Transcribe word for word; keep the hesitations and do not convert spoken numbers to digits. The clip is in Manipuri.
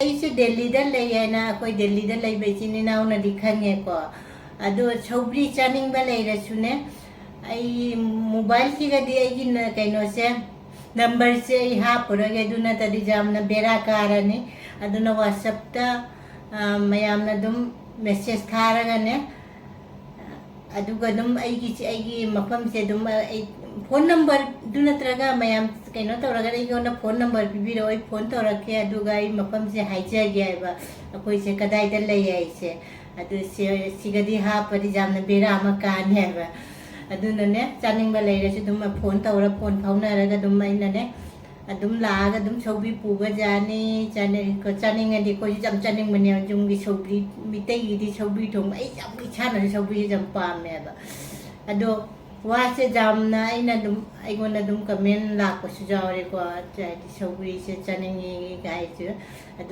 ꯑꯩꯁꯦ ꯗꯦꯜꯂꯤꯗ ꯂꯩ ꯍꯥꯏꯅ ꯑꯩꯈꯣꯏ ꯗꯦꯜꯂꯤꯗ ꯂꯩꯕ ꯏꯆꯤꯟ ꯏꯅꯥꯎꯅꯗꯤ ꯈꯪꯉꯦꯀꯣ꯫ ꯑꯗꯣ ꯁꯧꯒ꯭ꯔꯤ ꯆꯥꯅꯤꯡꯕ ꯂꯩꯔꯁꯨꯅꯦ, ꯑꯩ ꯃꯣꯕꯥꯏꯜꯁꯤꯒꯗꯤ ꯑꯩꯒꯤ ꯀꯩꯅꯣꯁꯦ, ꯅꯝꯕꯔꯁꯦ ꯑꯩ ꯍꯥꯞꯄꯔꯣꯏꯒꯦ, ꯑꯗꯨ ꯅꯠꯇ꯭ꯔꯗꯤ ꯌꯥꯝꯅ ꯕꯦꯔꯥ ꯀꯥꯔꯅꯤ꯫ ꯑꯗꯨꯅ ꯋꯥꯆꯞꯇ ꯃꯌꯥꯝꯅ ꯑꯗꯨꯝ ꯃꯦꯁꯦꯖ ꯊꯥꯔꯒꯅꯦ, ꯑꯗꯨꯒ ꯑꯗꯨꯝ ꯑꯩꯒꯤꯁꯦ, ꯑꯩꯒꯤ ꯃꯐꯝꯁꯦ ꯑꯗꯨꯝ ꯑꯩ ꯐꯣꯟ ꯅꯝꯕꯔꯗꯨ ꯅꯠꯇ꯭ꯔꯒ ꯃꯌꯥꯝ ꯀꯩꯅꯣ ꯇꯧꯔꯒ ꯑꯩꯉꯣꯟꯗ ꯐꯣꯟ ꯅꯝꯕꯔ ꯄꯤꯕꯤꯔꯛꯑꯣ, ꯑꯩ ꯐꯣꯟ ꯇꯧꯔꯛꯀꯦ, ꯑꯗꯨꯒ ꯑꯩ ꯃꯐꯝꯁꯦ ꯍꯥꯏꯖꯒꯦ ꯍꯥꯏꯕ, ꯑꯩꯈꯣꯏꯁꯦ ꯀꯗꯥꯏꯗ ꯂꯩ ꯍꯥꯏꯁꯦ꯫ ꯑꯗꯨ ꯁꯤꯒꯗꯤ ꯍꯥꯞꯄꯗꯤ ꯌꯥꯝꯅ ꯕꯦꯔꯥ ꯑꯃ ꯀꯥꯅꯤ ꯍꯥꯏꯕ꯫ ꯑꯗꯨꯅꯅꯦ, ꯆꯥꯅꯤꯡꯕ ꯂꯩꯔꯁꯨ ꯑꯗꯨꯝ ꯐꯣꯟ ꯇꯧꯔ, ꯐꯣꯟ ꯐꯥꯎꯅꯔꯒ ꯑꯗꯨꯝ ꯑꯩꯅꯅꯦ, ꯑꯗꯨꯝ ꯂꯥꯛꯑꯒ ꯑꯗꯨꯝ ꯁꯧꯒ꯭ꯔꯤ ꯄꯨꯕ ꯌꯥꯅꯤ꯫ ꯆꯥꯅꯤꯡꯉꯗꯤ, ꯑꯩꯈꯣꯏꯁꯨ ꯌꯥꯝ ꯆꯥꯅꯤꯡꯕꯅꯦ ꯌꯨꯝꯒꯤ ꯁꯧꯒ꯭ꯔꯤ, ꯃꯤꯇꯩꯒꯤꯗꯤ ꯁꯧꯒ꯭ꯔꯤ ꯊꯣꯡꯕ, ꯑꯩ ꯌꯥꯝ, ꯏꯁꯥꯅꯁꯨ ꯁꯧꯒ꯭ꯔꯤꯁꯦ ꯌꯥꯝ ꯄꯥꯝꯃꯦꯕ꯫ ꯑꯗꯣ ꯋꯥꯁꯦ ꯌꯥꯝꯅ, ꯑꯩꯅ ꯑꯗꯨꯝ, ꯑꯩꯉꯣꯟꯗ ꯑꯗꯨꯝ ꯀꯃꯦꯟ ꯂꯥꯛꯄꯁꯨ ꯌꯥꯎꯔꯦꯀꯣ, ꯍꯥꯏꯗꯤ ꯁꯧꯒ꯭ꯔꯤꯁꯦ ꯆꯥꯅꯤꯡꯉꯦ ꯀꯥꯏꯁꯦ꯫ ꯑꯗꯣ